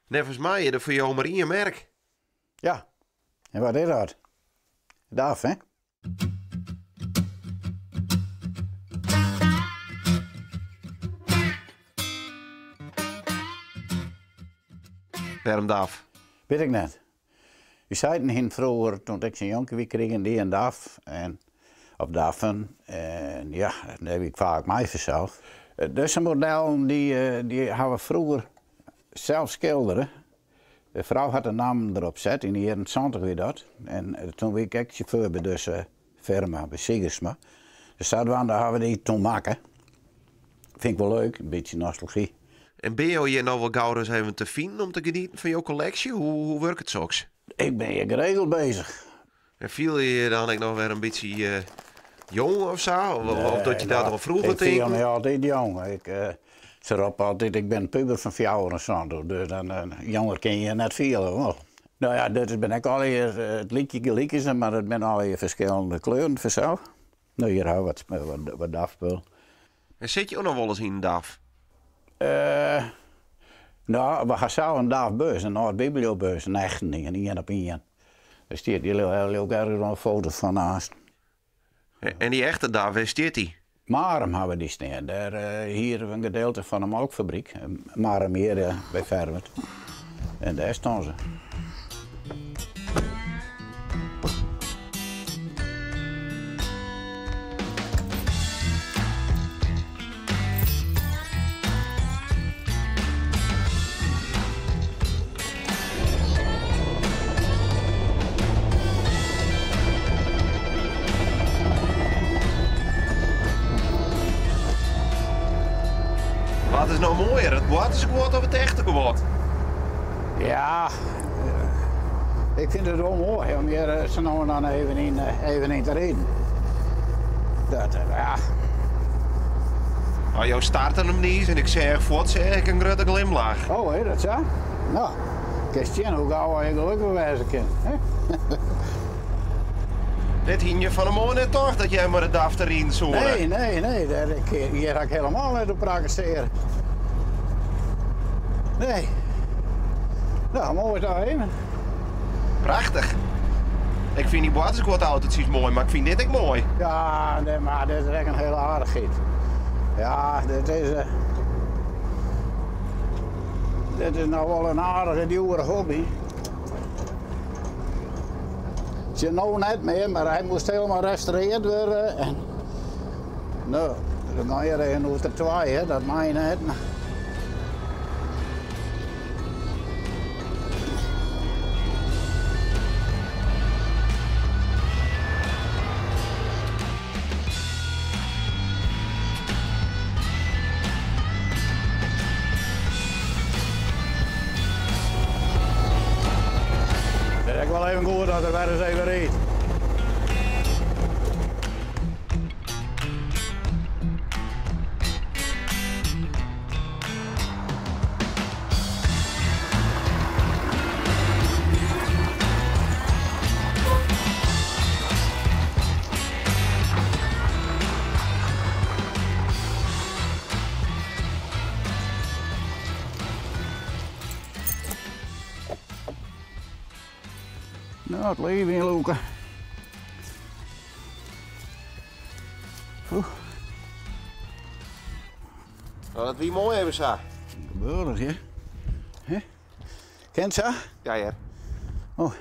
Neffens my is der foar jo mar ien merk. Ja, en wat is dat? DAF, hè? Wêrom DAF? Wit ik net. Us heiten hienen froeger, toen ik sa'n jonkje wie, krigen dy in DAF en, of DAF'en. En ja, dêr wie ik faak mei fansels. Dizze modellen dy, dy hawwe froeger sels skildere. De frou hat de nammen derop set, yn de jierren 70 wie dat. En toen wie ik ek sjauffeur by dizze firma, by Siegersma. Dus sadwaande hawwe dy toen makke. Fyn ik wol leuk, in bytsje nostalgy. En binne jo hjir no wol gauris even te finen om te genieten fan jo kolleksje? Hoe, hoe wurket soks? Ik bin hjir geregeld bezich. En fiele je je dan ek noch wer in bytsje jong of sa? Of dat je dat al froeger tinke? Ik fiel my altyd jong. Ik, se roppe altyd, ik bin in puber fan 74, dus dan, jonger kin je je net fiele, wol. No ja, dit binne ek allegear, it lykje gelikense, mar it binne allegear ferskillende kleuren fansels. No, hjir ha we wat, wat DAF-spul. En sit jo noch wolris yn in DAF? No, we ha sels in DAF-bus, in âld bibliobus, in echten ien, ien op ien. Dêr stiet leau ik ergens wol in foto fan aanst. En dy echte DAF, wêr stiet dy? Marum hawwe dy stean. Dêr hiere we in gedeelte fan de molkfabryk. Marum hjir by Ferwert. En dêr stean se. Wat is no moaier, it boartersguod of it echte guod? Ja, ik fyn it wol moai om hjir sa no en dan even yn, even yn te riden. Dat, ja. Nou, jo starten him niis en ik seach fuort seach ik in grutte glimlach. Oh, is dat sa? No, kinst sjen hoe gau je gelokkich wêze kin. Dit hiene je fan 'e moarn net tocht dat jij mei de DAF te riden soene? Nee, nee, nee. Dêr, ik, hjir ha ik helemaal net op prakkesearre. Nee. Nou, moai toch even. Prachtich. Ik fyn dy boartersguodautotsjes moai, mar ik fyn dit ek moai. Ja, nee, mar dit is ek in hiele aardichheid. Ja, dit is. Uh, dit is no wol in aardige djoere hobby. Sjoch no net mear, mar hy moast helemaal restaurearre wurde. En, no, dan gean je even oer de twa, dat mei net. It is ek wol even goed dat er wer ris even rydt. No, it liif ynlûke. Oeh. No, dat wie moai even sa. Gebeurlich, hè? Hè? Kin sa? Ja, hear. Oh.